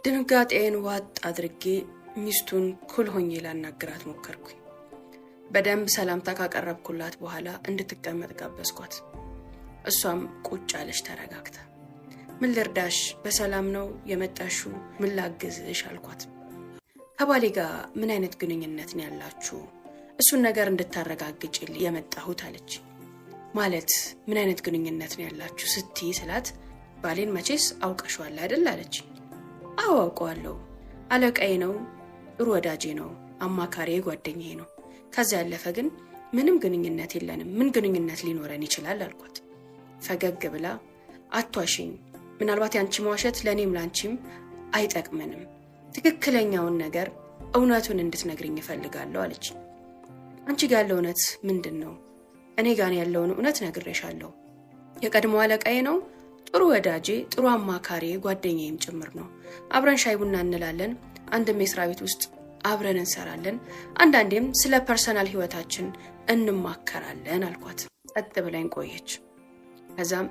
ድንጋጤን ዋጥ አድርጌ ሚስቱን cool ሆኜ ላናግራት ሞከርኩኝ። በደንብ ሰላምታ ካቀረብኩላት በኋላ እንድትቀመጥ ጋበዝኳት። እሷም ቁጭ አለች ተረጋግታ። ምን ልርዳሽ? በሰላም ነው የመጣሽው? ምን ላግዝሽ? አልኳት። ከባሌ ጋር ምን አይነት ግንኙነት ነው ያላችሁ? እሱን ነገር እንድታረጋግጭልኝ የመጣሁት አለች። ማለት ምን አይነት ግንኙነት ነው ያላችሁ ስትይ ስላት፣ ባሌን መቼስ አውቀሽዋል አይደል አለች። አዎ አውቀዋለሁ። አለቃዬ ነው፣ ጥሩ ወዳጄ ነው፣ አማካሪ ጓደኛዬ ነው። ከዚያ ያለፈ ግን ምንም ግንኙነት የለንም። ምን ግንኙነት ሊኖረን ይችላል አልኳት። ፈገግ ብላ አትዋሽኝ፣ ምናልባት ያንቺ መዋሸት ለእኔም ላንቺም አይጠቅመንም። ትክክለኛውን ነገር እውነቱን እንድትነግርኝ እፈልጋለሁ አለች። አንቺ ጋር ያለው እውነት ምንድን ነው? እኔ ጋር ያለውን እውነት ነግሬሻለሁ። የቀድሞ አለቃዬ ነው፣ ጥሩ ወዳጄ፣ ጥሩ አማካሪ ጓደኛዬም ጭምር ነው። አብረን ሻይ ቡና እንላለን። አንድም የስራ ቤት ውስጥ አብረን እንሰራለን። አንዳንዴም ስለ personal ህይወታችን እንማከራለን አልኳት። ጸጥ ብላኝ ቆየች። ከዛም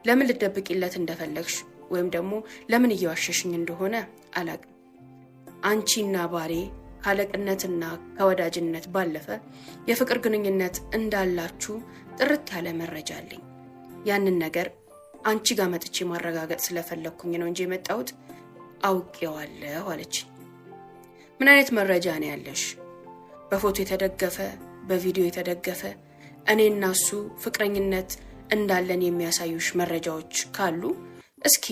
ለምን ልትደብቂለት እንደፈለግሽ ወይም ደግሞ ለምን እየዋሸሽኝ እንደሆነ አላቅም። አንቺና ባሌ ካለቅነትና ከወዳጅነት ባለፈ የፍቅር ግንኙነት እንዳላችሁ ጥርት ያለ መረጃ አለኝ። ያንን ነገር አንቺ ጋር መጥቼ ማረጋገጥ ስለፈለግኩኝ ነው እንጂ የመጣሁት አውቄዋለሁ አለች። ምን አይነት መረጃ ነው ያለሽ? በፎቶ የተደገፈ በቪዲዮ የተደገፈ እኔና እሱ ፍቅረኝነት እንዳለን የሚያሳዩሽ መረጃዎች ካሉ እስኪ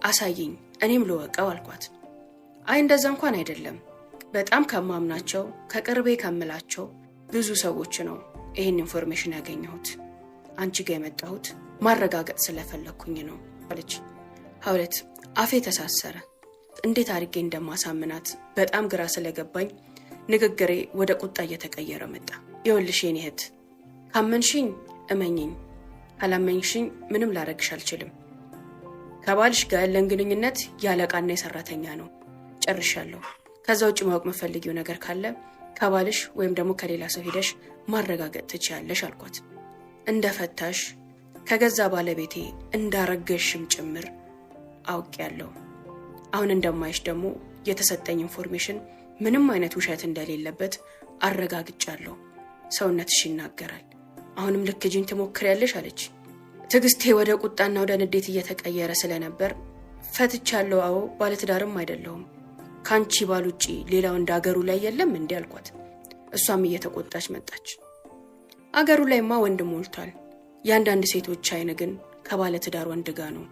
አሳይኝ፣ እኔም ልወቀው አልኳት። አይ እንደዛ እንኳን አይደለም፣ በጣም ከማምናቸው ከቅርቤ ከምላቸው ብዙ ሰዎች ነው ይህን information ያገኘሁት። አንቺ ጋር የመጣሁት ማረጋገጥ ስለፈለግኩኝ ነው አለች። ሀውለት አፌ ተሳሰረ። እንዴት አድርጌ እንደማሳምናት በጣም ግራ ስለገባኝ ንግግሬ ወደ ቁጣ እየተቀየረ መጣ። ይኸውልሽ የኔ እህት፣ ካመንሽኝ እመኝኝ፣ ካላመንሽኝ ምንም ላረግሽ አልችልም። ከባልሽ ጋር ያለን ግንኙነት የአለቃና የሰራተኛ ነው። ጨርሻለሁ። ከዛ ውጭ ማወቅ የምትፈልጊው ነገር ካለ ከባልሽ ወይም ደግሞ ከሌላ ሰው ሄደሽ ማረጋገጥ ትችያለሽ አልኳት። እንደ ፈታሽ ከገዛ ባለቤቴ እንዳረገሽም ጭምር አውቄያለሁ። አሁን እንደማይሽ ደግሞ የተሰጠኝ information ምንም አይነት ውሸት እንደሌለበት አረጋግጫለሁ። ሰውነትሽ ይናገራል። አሁንም ልክጅኝ ትሞክሪያለሽ አለች። ትዕግስቴ ወደ ቁጣና ወደ ንዴት እየተቀየረ ስለነበር ፈትቻለሁ። አዎ ባለትዳርም አይደለሁም። ከአንቺ ባል ውጪ ሌላው እንደ አገሩ ላይ የለም እንዲህ አልኳት። እሷም እየተቆጣች መጣች። አገሩ ላይማ ወንድ ሞልቷል። የአንዳንድ ሴቶች አይን ግን ከባለትዳር ወንድ ጋር ነው።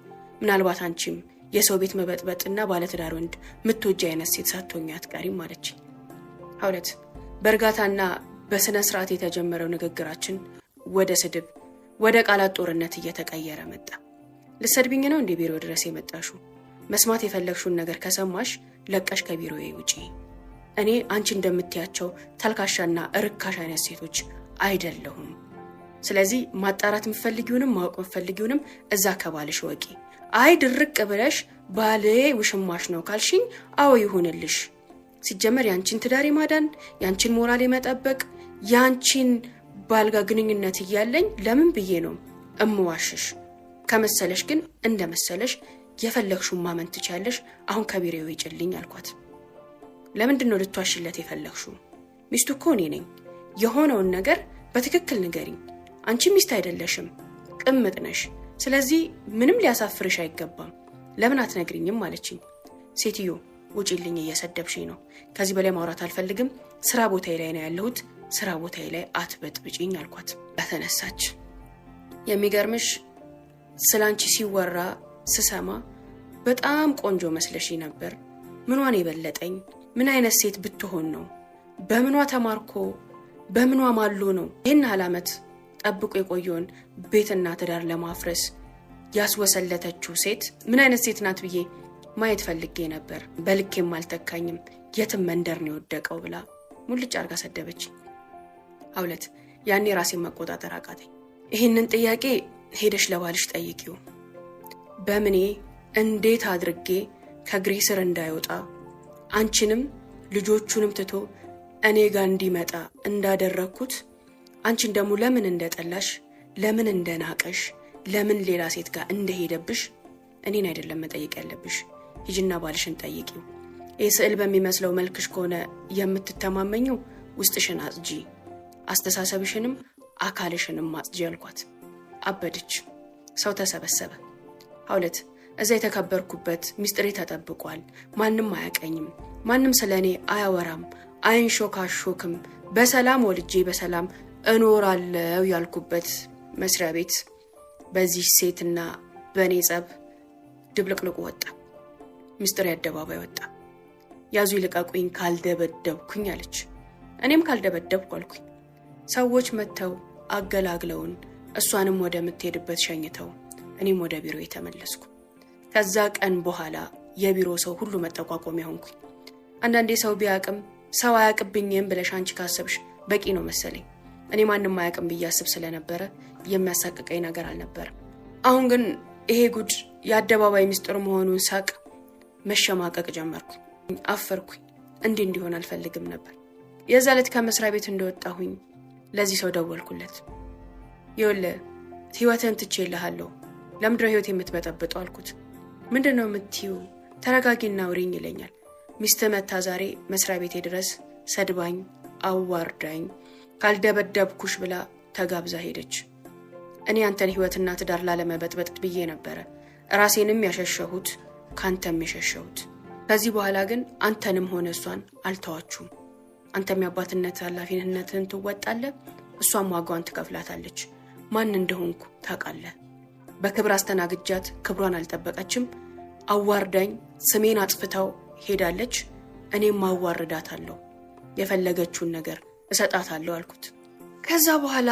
ምናልባት አንቺም የሰው ቤት መበጥበጥና ባለትዳር ወንድ ምትወጂ አይነት ሴት ሳትሆኚ አትቀሪም አለች። ሀውለት በእርጋታና በስነ ስርዓት የተጀመረው ንግግራችን ወደ ስድብ፣ ወደ ቃላት ጦርነት እየተቀየረ መጣ። ልትሰድቢኝ ነው እንዴ ቢሮ ድረስ የመጣሹ? መስማት የፈለግሽውን ነገር ከሰማሽ ለቀሽ ከቢሮዬ ውጪ። እኔ አንቺ እንደምትያቸው ተልካሻና እርካሽ አይነት ሴቶች አይደለሁም። ስለዚህ ማጣራት የምትፈልጊውንም ማወቅ የምትፈልጊውንም እዛ ከባልሽ ወቂ። አይ ድርቅ ብለሽ ባሌ ውሽማሽ ነው ካልሽኝ አዎ ይሁንልሽ። ሲጀመር ያንቺን ትዳር የማዳን፣ ያንቺን ሞራል የመጠበቅ፣ ያንቺን ባልጋ ግንኙነት እያለኝ ለምን ብዬ ነው እምዋሽሽ? ከመሰለሽ ግን እንደ መሰለሽ የፈለግሽውን ማመን ትችያለሽ። አሁን ከቢሮዬ ውጪልኝ አልኳት። ለምንድን ነው ልትዋሽለት የፈለግሽው? ሚስቱ እኮ እኔ ነኝ። የሆነውን ነገር በትክክል ንገሪኝ። አንቺ ሚስት አይደለሽም፣ ቅምጥ ነሽ። ስለዚህ ምንም ሊያሳፍርሽ አይገባም። ለምን አትነግሪኝም አለችኝ። ሴትዮ ውጪልኝ፣ እየሰደብሽኝ ነው። ከዚህ በላይ ማውራት አልፈልግም። ስራ ቦታዬ ላይ ነው ያለሁት። ስራ ቦታዬ ላይ አትበጥብጭኝ አልኳት። ተነሳች። የሚገርምሽ ስለ አንቺ ሲወራ ስሰማ በጣም ቆንጆ መስለሽ ነበር። ምኗን የበለጠኝ? ምን አይነት ሴት ብትሆን ነው? በምኗ ተማርኮ በምኗ ማሎ ነው ይህን ያህል ዓመት ጠብቆ የቆየውን ቤትና ትዳር ለማፍረስ ያስወሰለተችው ሴት ምን አይነት ሴት ናት ብዬ ማየት ፈልጌ ነበር። በልኬም አልተካኝም፣ የትም መንደር ነው የወደቀው ብላ ሙልጭ አርጋ ሰደበች። ሀውለት ያኔ ራሴን መቆጣጠር አቃተኝ። ይህንን ጥያቄ ሄደሽ ለባልሽ ጠይቂው። በምኔ እንዴት አድርጌ ከእግሬ ስር እንዳይወጣ አንቺንም ልጆቹንም ትቶ እኔ ጋር እንዲመጣ እንዳደረግኩት፣ አንቺን ደግሞ ለምን እንደጠላሽ፣ ለምን እንደናቀሽ፣ ለምን ሌላ ሴት ጋር እንደሄደብሽ እኔን አይደለም መጠየቅ ያለብሽ፣ ሂጂና ባልሽን ጠይቂው። ይህ ስዕል በሚመስለው መልክሽ ከሆነ የምትተማመኘው ውስጥሽን አጽጂ፣ አስተሳሰብሽንም አካልሽንም አጽጂ አልኳት። አበደች። ሰው ተሰበሰበ። ሀውለት እዛ የተከበርኩበት ሚስጥሬ ተጠብቋል። ማንም አያቀኝም። ማንም ስለ እኔ አያወራም፣ አይንሾካሾክም። በሰላም ወልጄ በሰላም እኖራለሁ ያልኩበት መስሪያ ቤት በዚህ ሴትና በእኔ ጸብ ድብልቅልቁ ወጣ። ሚስጥሬ አደባባይ ወጣ። ያዙ ይልቀቁኝ ካልደበደብኩኝ አለች። እኔም ካልደበደብኩ አልኩኝ። ሰዎች መጥተው አገላግለውን እሷንም ወደ ምትሄድበት ሸኝተው እኔም ወደ ቢሮ የተመለስኩ። ከዛ ቀን በኋላ የቢሮ ሰው ሁሉ መጠቋቆሚያ ሆንኩኝ። አንዳንዴ ሰው ቢያቅም ሰው አያቅብኝም ብለሽ አንቺ ካሰብሽ በቂ ነው መሰለኝ። እኔ ማንም አያቅም ብዬ አስብ ስለነበረ የሚያሳቅቀኝ ነገር አልነበረም። አሁን ግን ይሄ ጉድ የአደባባይ ሚስጥር መሆኑን ሳቅ መሸማቀቅ ጀመርኩ። አፈርኩኝ። እንዲህ እንዲሆን አልፈልግም ነበር። የዛ ዕለት ከመስሪያ ቤት እንደወጣሁኝ ለዚህ ሰው ደወልኩለት። ይኸውልህ ህይወትህን ትቼልሃለሁ፣ ለምንድነው ህይወት የምትበጠብጠው አልኩት። ምንድን ነው የምትይው? ተረጋጊና አውሪኝ ይለኛል። ሚስትህ መታ ዛሬ መስሪያ ቤቴ ድረስ ሰድባኝ አዋርዳኝ ካልደበደብኩሽ ብላ ተጋብዛ ሄደች። እኔ አንተን ህይወትና ትዳር ላለመበጥበጥ ብዬ ነበረ ራሴንም ያሸሸሁት ካንተም የሸሸሁት። ከዚህ በኋላ ግን አንተንም ሆነ እሷን አልተዋችሁም። አንተም የአባትነት ኃላፊነትህን ትወጣለህ፣ እሷም ዋጋዋን ትከፍላታለች። ማን እንደሆንኩ ታውቃለህ። በክብር አስተናግጃት ክብሯን አልጠበቀችም። አዋርዳኝ ስሜን አጥፍታው ሄዳለች። እኔም አዋርዳታለሁ፣ የፈለገችውን ነገር እሰጣታለሁ አልኩት። ከዛ በኋላ